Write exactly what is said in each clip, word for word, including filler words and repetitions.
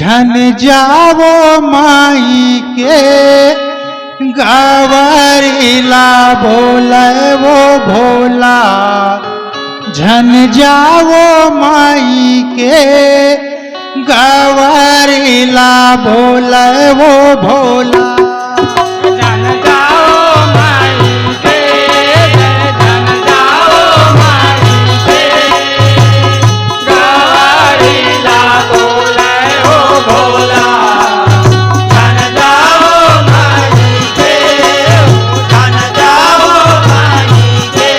झन जावो माई के गवरी ला बोले वो भोला, झन जावो माई के गवरी ला बोले वो भोला। झन जावो माई के, झन जावो माई के गवरी ला बोले वो भोला। झन जावो माई के, झन जावो माई के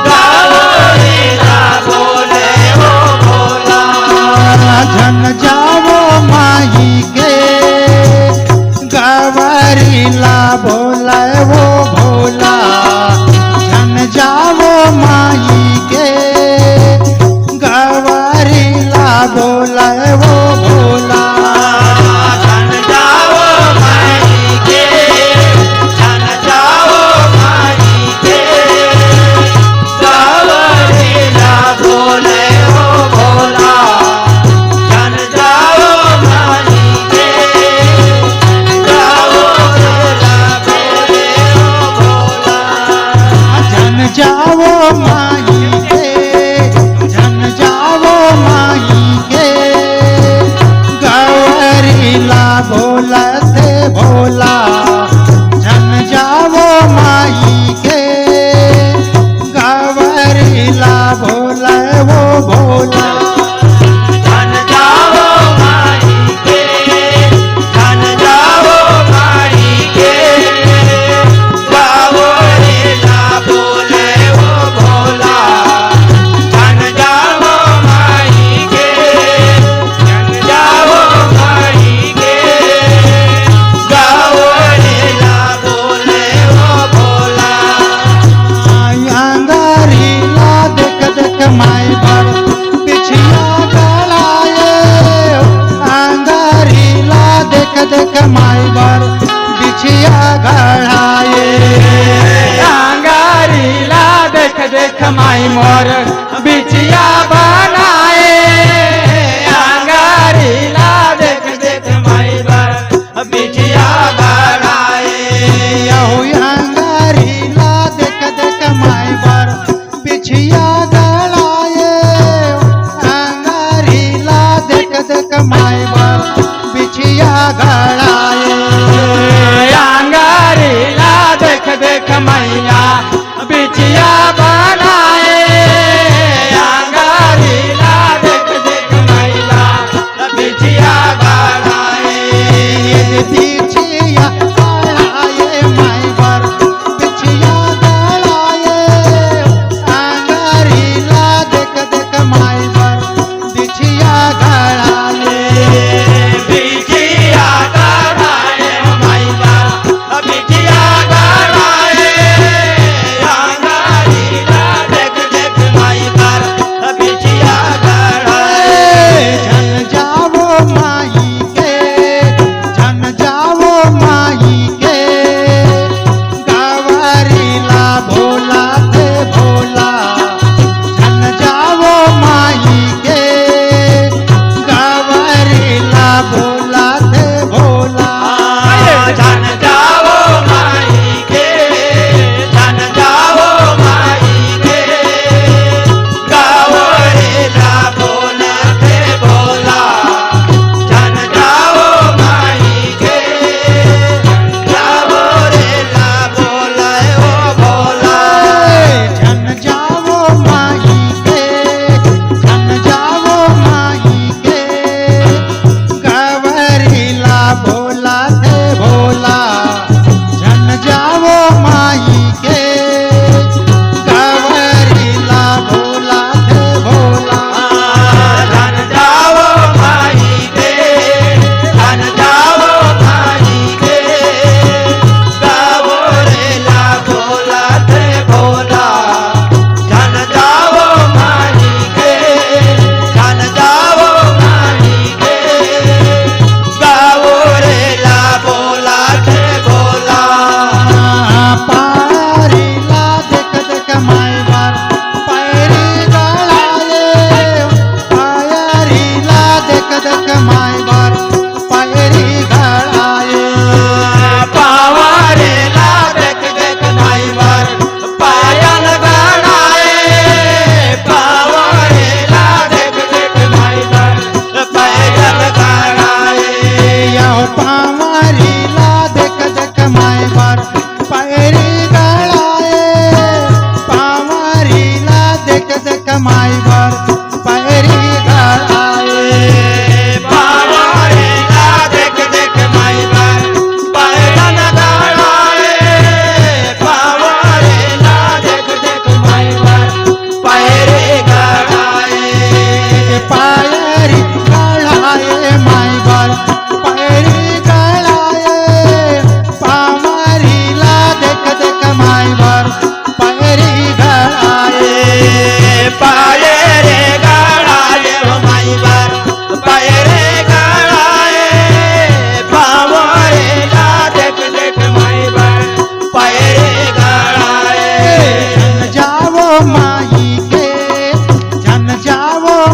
गवरी ला बोले वो भोला। झन जावो माई के गवरी ला बोले वो भोला, झन जावो माई के गवरी ला बोले वो भोला। झन जावो माई के, झन जावो माई के गवरी ला बोले वो भोला। झन जावो माई के, झन जावो भोला, बोले वो भोला। झन जावो माई के, झन जावो माई के गवरी ला बोले से भोला। झन जावो माई के गवरी ला बोले वो भोला। झन जावो माई के, झन जावो माई के गवरी ला बोले वो भोला। झन जावो माई के, झन जावो माई के गवरी ला बोले वो भोला। अंगारी ला देख देख माई बर बिछिया गड़ाए, अंगारी ला देख देख माई बर बिछिया गड़ाए। अंगारी ला देख देख माई मोर बिछिया बनाए, अंगारी ला देख देख माई बर बिछिया बनाए। यहू अंगारी ला देख देख माई बर बिछिया गड़ाए, अंगारी ला देख देख माई बर बिछिया गड़ाए। अंगारी ला देख देख मैया बिछिया बनाए,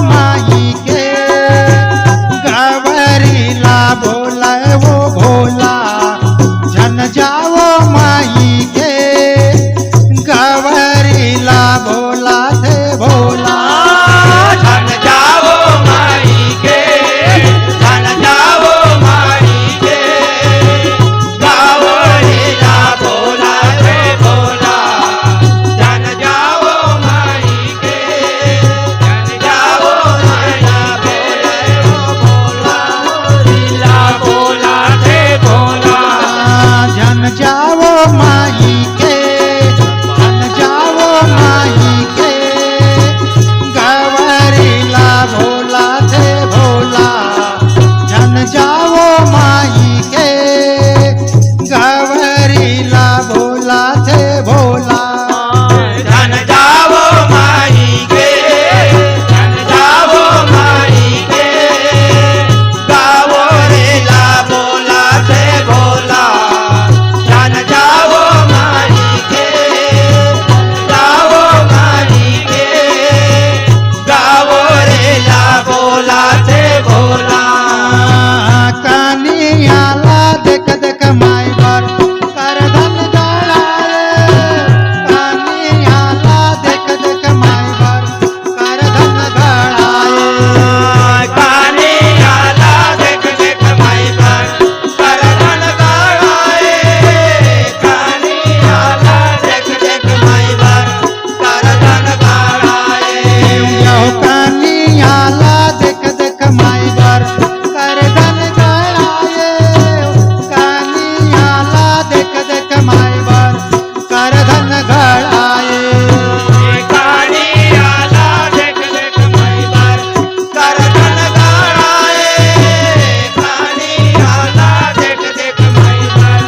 माई के, गवरी ला बोलाए वो भोला, झन जावो माई के, गवरी ला बोलाथे भोला। झन जावो माई के, झन जावो माई के, गवरी ला बोलाथे भोला। झन जावो माई के, झन जावो माई के, गवरी ला बोलाथे भोला। झन जावो माई के, झन जावो माई के, गवरी ला बोलाथे भोला। झन जावो माई के, गवरी ला बोलाथे भोला। झन जावो माई के, झन जावो माई के, गवरी ला बोलाथे भोला। झन जावो माई के, जावो माई के, गवरी ला बोलाथे भोला। कनिया ला देख देख माई बर, करधन गड़ाए। कनिया ला देख देख माई बर, करधन गड़ाए। कनिया ला देख देख माई बर, करधन गड़ाए। कनिया ला देख देख माई बर, करधन गड़ाए। यो कनिया ला देख देख माई बर, करधन गड़ाए। कनिया ला देख देख माई बर, करधन गड़ाए। कनिया ला देख देख माई बर, करधन गड़ाए। कनिया ला देख देख माई बर,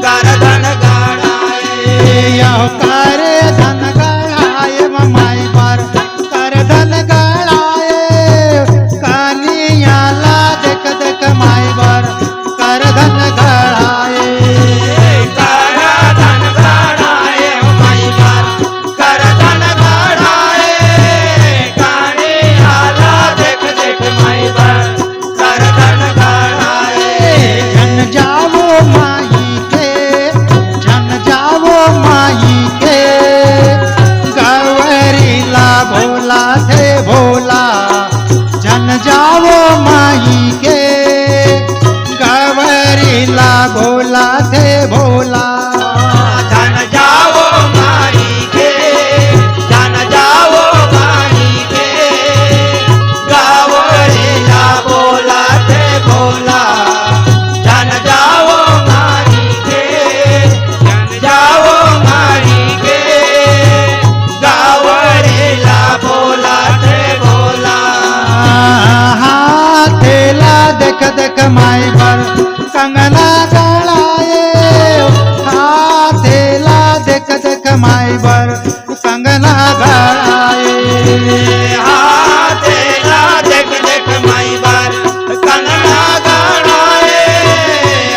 करधन गड़ाए। यो करधन गड़ाए माई बर, करधन गड़ाए। कनिया ला देख देख माई बर, करधन गड़ाए। करधन गड़ाए माई बर, करधन गड़ाए। कनिया ला देख देख माई बर, करधन गड़ाए। झन जावो माई के, झन जावो माई के, गवरी ला बोलाथे भोला। झन जावो माई के, गवरी ला बोलाथे भोला। झन जावो माई के, झन जावो माई के, गवरी ला बोलाथे भोला। झन जावो माई के, झन जावो माई के, गवरी ला बोलाथे भोला। हाथे ला देख देख माई बर, कंगना गड़ाए। हाथे ला देख देख माई बर, कंगना गड़ाए। हाथे ला देख देख माई बर, कंगना गड़ाए।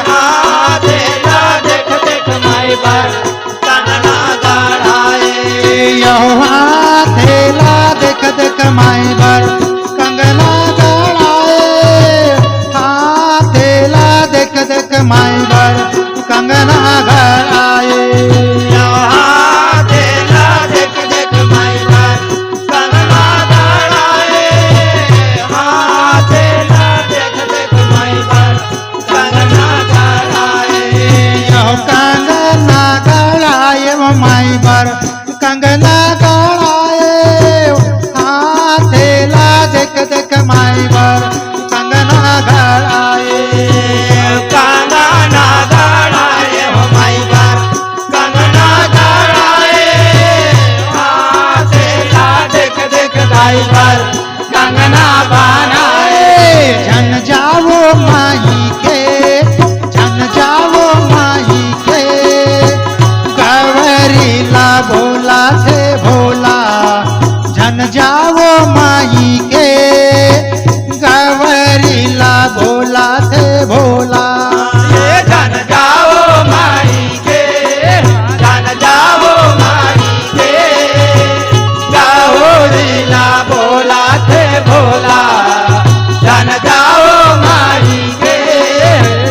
हाथे ला देख देख माई बर, कंगना गड़ाए। यो हाथे ला देख देख माई बर, कंगना गड़ाए। हाथे ला देख देख माई बर, कंगना गड़ाए। हाथे ला देख देख माई बर, कंगना गड़ाए। हाथे ला देख देख माई बर, कंगना गड़ाए। यो कंगना गड़ाए वो माई बर, कंगना गड़ाए। हाथे ला देख देख माई बर, कंगना गड़ाए। कंगना गड़ाए वो माई बर, कंगना गड़ाए। हाथे ला देख देख माई बर, कंगना बनाए। झन जावो माई के, झन जावो माई के, गवरी ला बोलाथे भोला। झन जावो माई के, गवरी ला बोलाथे भोला। ए झन जावो माई के, झन जावो माई के, गवरी ला बोलाथे भोला, झन जावो माई के,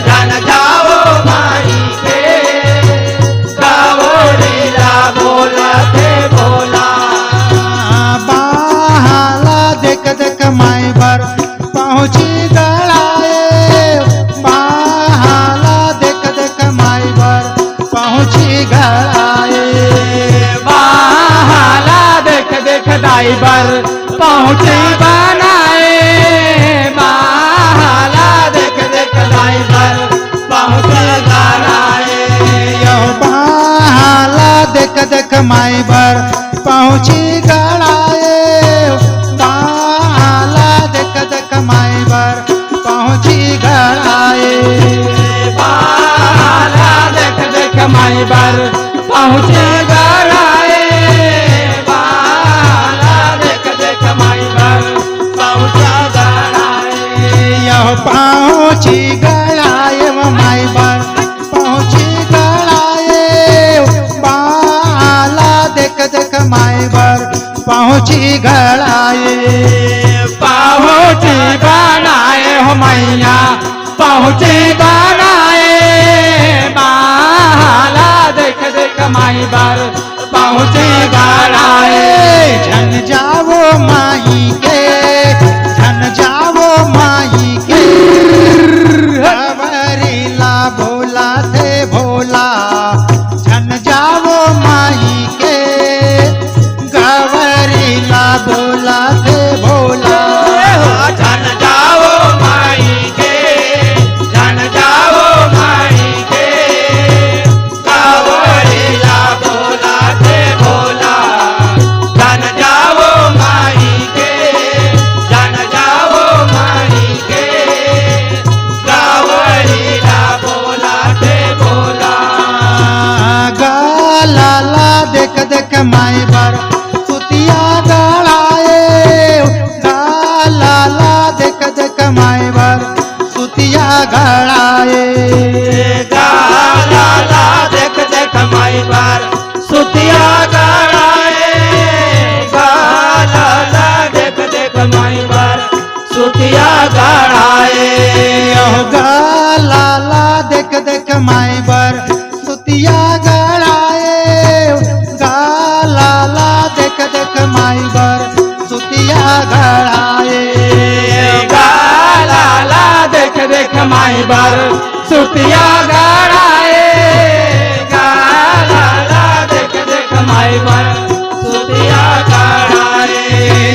झन जावो माई के, गवरी ला बोलथे भोला। बाहा ला देख देख माई बर पहुँची गड़ाए, बाहा ला देख देख माई बर पहुँची गड़ाए। बाहा ला देख देख दाई बर पहुँची बनाए, बाहा ला देख देख दाई बर पहुँची गड़ाए। यो बाहा ला देख देख माई बर पहुँची गड़ाए, बाहा ला देख देख माई बर पहुँची गड़ाए। बाहा ला देख देख माई बर पहुँची गड़ाए, बाहा ला देख देख माई बर पहुँचा गड़ाए। यो पहुँची गड़ाए वो माई बर पहुँची गड़ाए, बाहा ला देख देख माई बर पहुँची गड़ाए। पहुँची बनाए हो मैया, पहुँची बनाए, बाहा ला देख देख माई बर पहुँची गड़ाए। झन जावो माई के, झन जावो माई के, गवरी ला बोलथे भोला, झन जावो माई के, गवरी ला बोलथे भोला। झन जावो माई के, झन जावो माई के, गवरी ला बोलथे भोला। झन जावो माई के, झन जावो माई के, गवरी ला बोलथे भोला। गाला ला देख देख माई बर सुतिया गड़ाए, गाला ला देख देख माई बर सुतिया गड़ाए। गाला ला देख देख माई बर सुतिया गड़ाए, गाला ला देख देख माई बर सुतिया गड़ाए। यो गाला ला देख देख माई बर सुतिया गड़ाए, गाला ला देख देख माई बर सुतिया गड़ाए। गाला ला देख देख माई बर सुतिया गड़ाए, गाला ला देख देख माई बर सुतिया गड़ाए।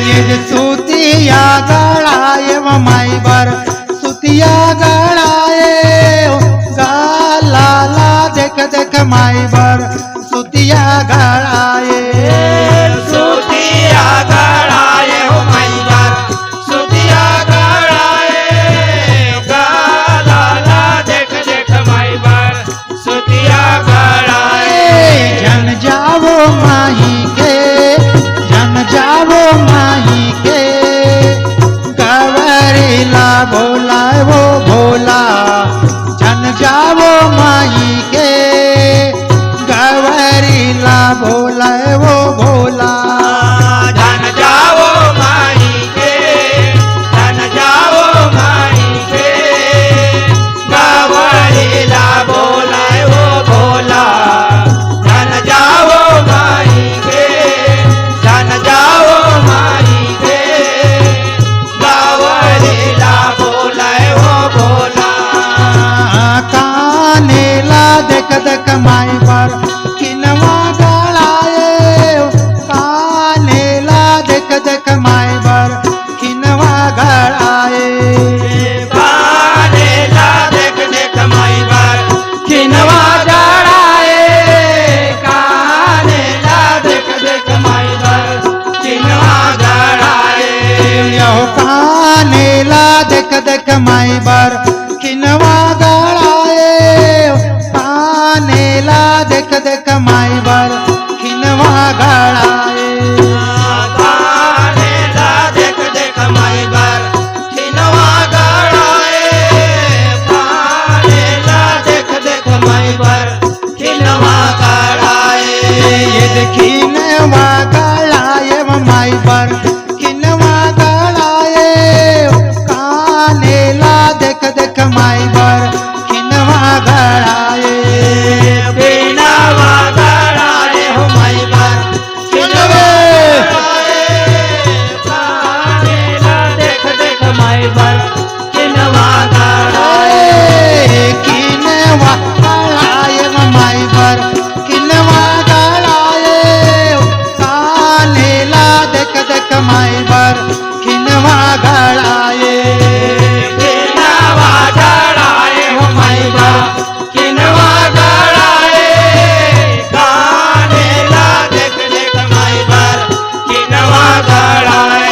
ये सुतिया गड़ाए वो माई बर सुतिया गड़ाए, गाला ला देख देख माई बर सुतिया गड़ाए। सुतिया गड़ाए हो माई बर सुतिया गड़ाए, गाला ला देख देख माई बर सुतिया गड़ाए। झन जावो माई के, झन जावो माई के, गवरी ला बोलथे वो भोला। झन जावो माई के, गवरी ला बोलथे वो भोला। झन जावो माई के, झन जावो माई के, गवरी ला बोलथे वो भोला। झन जावो माई के, झन जावो माई के, गवरी ला बोलथे वो भोला। काने ला देख देख माई बर किनवा गड़ाए, काने ला देख देख माई बर किनवा गड़ाए। काने ला देख देख माई बर किनवा गड़ाए, काने ला देख देख माई बर किनवा गड़ाए। यो काने ला देख देख माई बर किनवा गड़ाए, काने ला देख देख माई बर किनवा गड़ाए। काने ला देख देख माई बर किनवा गड़ाए, काने ला देख देख माई बर किनवा गड़ाए। ये दे किनवा गड़ाए वो माई बर किनवा गड़ाए, बर किनवा गड़ाए। ए, किनवा गड़ाए माई बर, किनवा गड़ाए। काने ला देख देख माई बर, किनवा गड़ाए। किनवा गड़ाए हो माई बर, किनवा गड़ाए। काने ला देख देख माई बर, किनवा गड़ाए।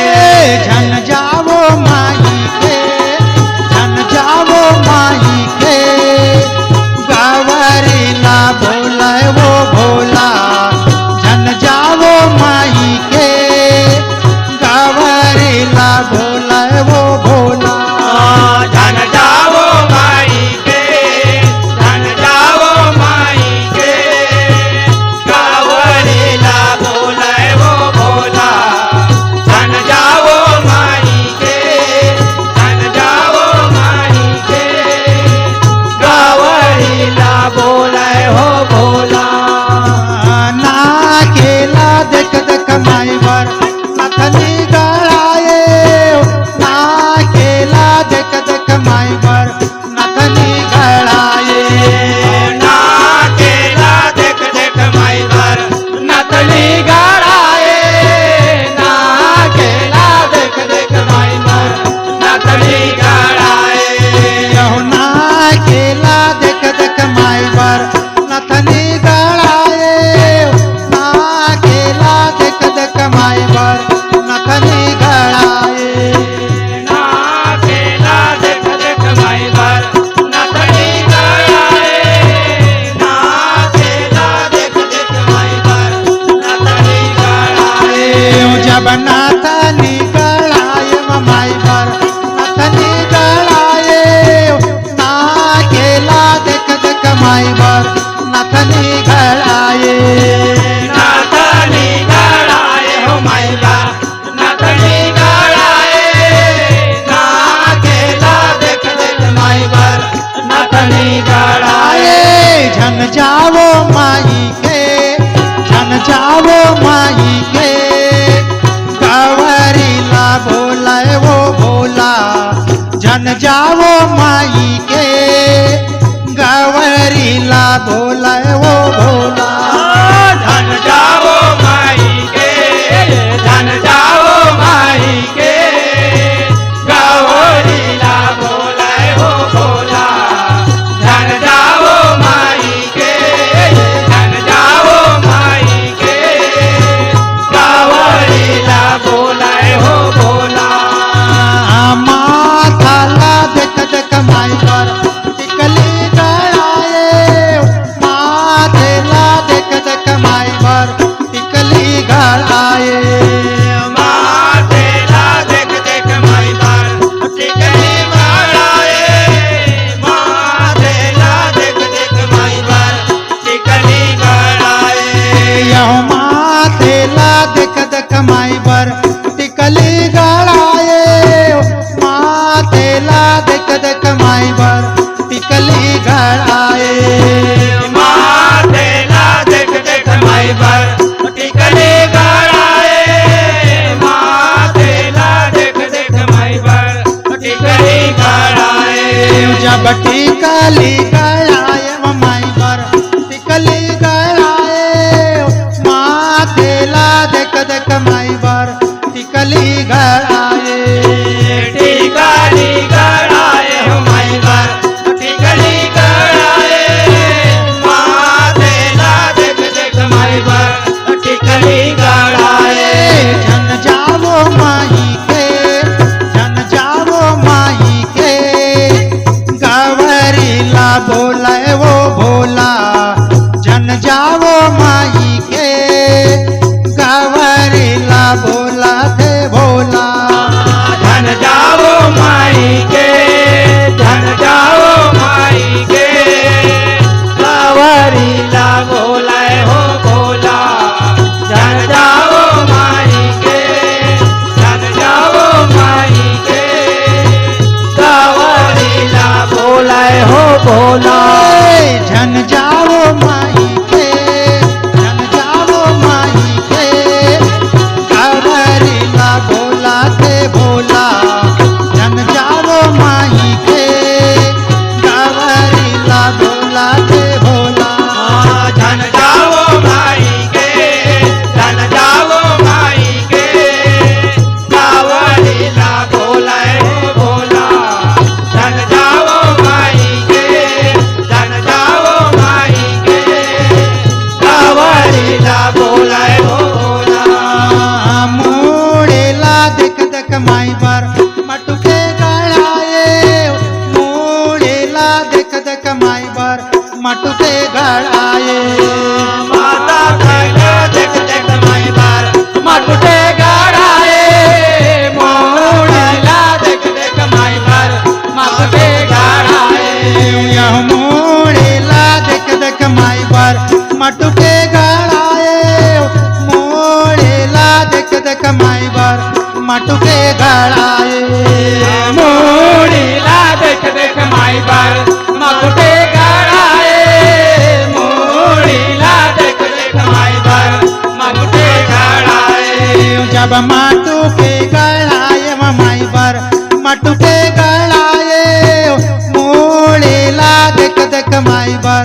झन जावो माई के, झन जावो माई के, गवरी ला बोलाए वो भोला। झन जावो माई के, गवरी ला बोलाए वो भोला। झन जावो माई के, झन जावो माई के, गवरी ला बोलाए वो भोला। झन जावो माई के, झन जावो माई के, गवरी ला बोलाए हो भोला। ना केला देख देख माई बर, नथनी गड़ाए। ना केला देख देख माई बर, नथनी गड़ाए। ना केला देख देख माई बर, नथनी गड़ाए। ना केला देख देख माई बर, नथनी गड़ाए। यहो ना केला देख देख माई बर, नथनी गड़ाए। ना केला देख देख माई बर, नथनी गड़ाए। ना केला देख देख माई बर, नथनी गड़ाए। ना केला देख देख माई बर, नथनी गड़ाए। जब नथनी गड़ाए माई बर, नथनी गड़ाए। ना केला देख देख माई बर, नथनी गड़ाए। नथनी गड़ाए हो माई बर, नथनी गड़ाए। ना केला देख देख माई बर, नथनी गड़ाए। झन जावो माई के, झन जावो माई के, गवरी ला बोलाए वो भोला। झन जावो माई के, गवरी ला बोलाए वो भोला। झन जावो माई के, झन जावो माई के, गवरी ला बोलाए वो भोला। झन जावो माई के, झन जावो माई के, गवरी ला बोलाए हो भोला। माथा ला देख देख माई बर, टिकली गड़ाए। माथे ला देख देख माई बर, टिकली गड़ाए। माथे ला देख देख माई बर, टिकली गड़ाए। माथे ला देख देख माई बर, टिकली गड़ाए। यहो माथे ला देख देख माई बर, टिकली गड़ाए। माथे ला देख देख माई बर, टिकली गड़ाए। माथे ला देख देख माई बर, टिकली गड़ाए। माथे ला देख देख माई बर, टिकली गड़ाए। जब टिकली गड़ाए माई बर, टिकली गड़ाए। माथे ला देख देख माई बर, टिकली गड़ाए। टिकली गड़ाए हो माई बर, टिकली गड़ाए। माथे ला देख देख माई बर, टिकली गड़ाए। झन जावो माई के, झन जावो माई के, गवरी ला मटुके गड़ाए, मोड़े ला देख देख माई बर मटुके गड़ाए। माता के देख देख माई बर मटुके गड़ाए, मोड़े ला देख देख माई बर मटुके गड़ाए। यह मोड़े ला देख देख माई बर मटुके गड़ाए, मोड़े ला देख देख माई बर मटुके गड़ाए। मोड़ी ला देख देख माई बर मटुके गड़ाए, मोड़ी ला देख देख माई बर मटुके गड़ाए। जब मटुके गड़ाए वो माई बर मटुके गड़ाए, मोड़े ला देख देख माई बर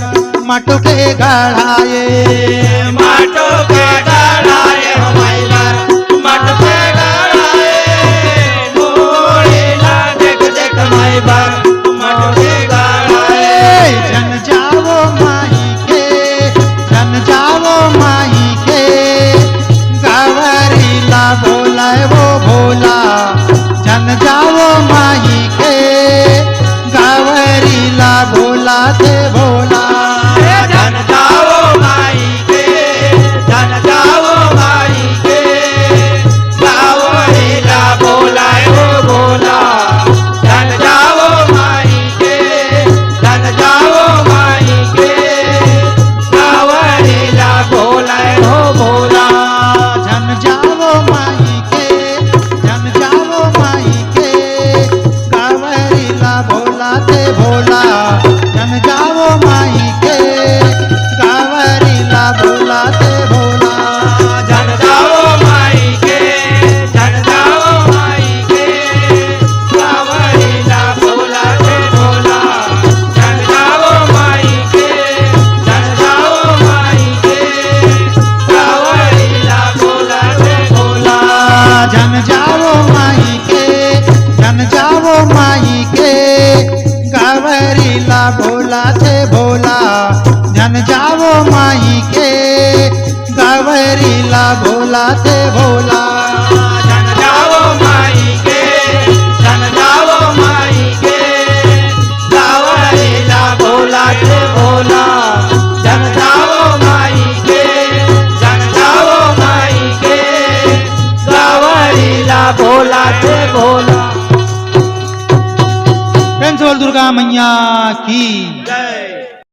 मटुके गड़ाए। मटुके गड़ाए हो माई बर मटुके गड़ाए, मोड़े ला देख देख माई बर मटुके गड़ाए। झन जावो माई के, झन जावो माई के, गावरी ला बोलाए वो भोला। झन जावो माई के, गावरी ला बोलाथे भोला। झन जावो माई के, झन जावो माई के, गावरी ला बोलाए वो भोला। झन जावो माई के, झन जावो माई के, गावरी ला बोलाए वो भोला। झन जावो माई के, झन जावो माई के, गावरी ला बोलाथे भोला। झन जावो माई के, गावरी ला बोलाथे भोला। झन जावो माई के, झन जावो माई के, गावरी ला बोलाथे भोला। झन जावो माई के, झन जावो माई के, गावरी ला बोलाथे भोला। झन जावो माई के, झन जावो माई के, गावरी ला बोलाथे भोला। झन जावो माई के, गावरी ला बोलाथे भोला। झन जावो माई के, झन जावो माई के, गावरी ला बोलाथे भोला। झन जावो माई के, झन जावो माई के, गावरी ला बोलाथे भोला। प्रेम से बोल दुर्गा मैया की।